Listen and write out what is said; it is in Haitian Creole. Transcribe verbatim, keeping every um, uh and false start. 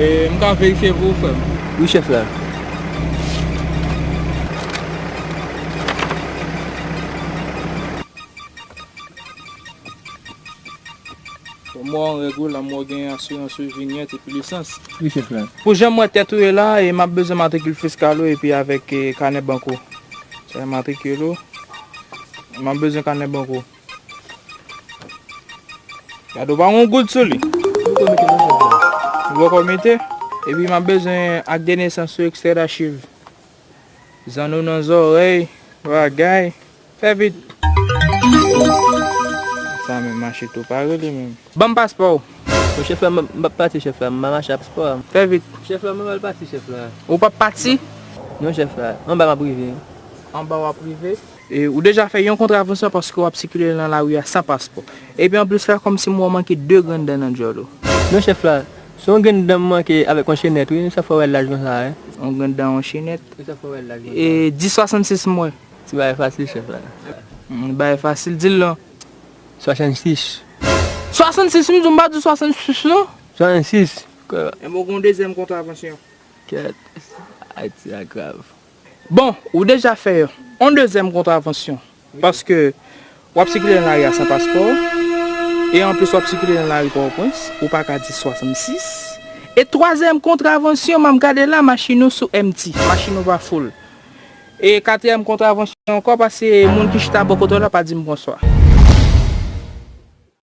E, m ka verifye pou ou, frè m? Wi, chèf la. Mwen an règ wi la, mwen gen asirans wi, vinyèt epi lisans. Wi, chèf la. Pou jan m wè tèt ou ye la, e m ap bezwen matrikil fiskal ou epi avèk, e, kanè bank ou. Sa e matrikil ou. M ap bezwen kanè bank ou. Gade, ou pa gen yon goud sou li. Ou poko mete non, chèf la. Ou poko mete? Epi m ap bezwen ak de nesans ou, ekstrè dachiv. Zanno nan zòrèy, bagay. Fè vit. Sa menm mache tou pare li menm. Ban m paspò w. Bon, chèf la, m, m p ap pati, chèf la. M pa mache ak paspò a. Fè vit. Chèf la, m pa pral pati, chèf la. Ou p ap pati? Non, chèf la. Anba m ap rive. Anba w ap rive? E, ou deja fè yon kontravansyon paske w ap sikile nan lari a san paspò. Epi anplis, fè kòmsi m wè w manke de grenn dan nan djòl ou. Non, chèf la. Se yon grenn dan m manke avèk yon chenèt, wi. Sa fè w wè l laj konsa, wi. Yon grenn dan, yon chenèt. Wi, sa fè w wè l laj konsa. E, di swasannsis m wè. Ti bagay fasil, chèf la. Hmm, bagay fasil, di l non. Swasannsis. Swasannsis, m di w m pa di w swasannsis non. Swasannsis. Kò. Enben, ou gen yon dezyèm kontravansyon. Kèt. Ayiti a grav. Bon, ou deja fè yon dezyèm kontravansyon. Paske w ap sikile nan lari a san paspò. E anplis, w ap sikile nan lari Pòtoprens. Ou pa ka di swasannsis. E twazyèm kontravansyon, m ap gade la, machin ou sou empty. Machin ou pa full. E katriyèm kontravansyon ankò, paske moun ki chita bò kote w la pa di m bonswa.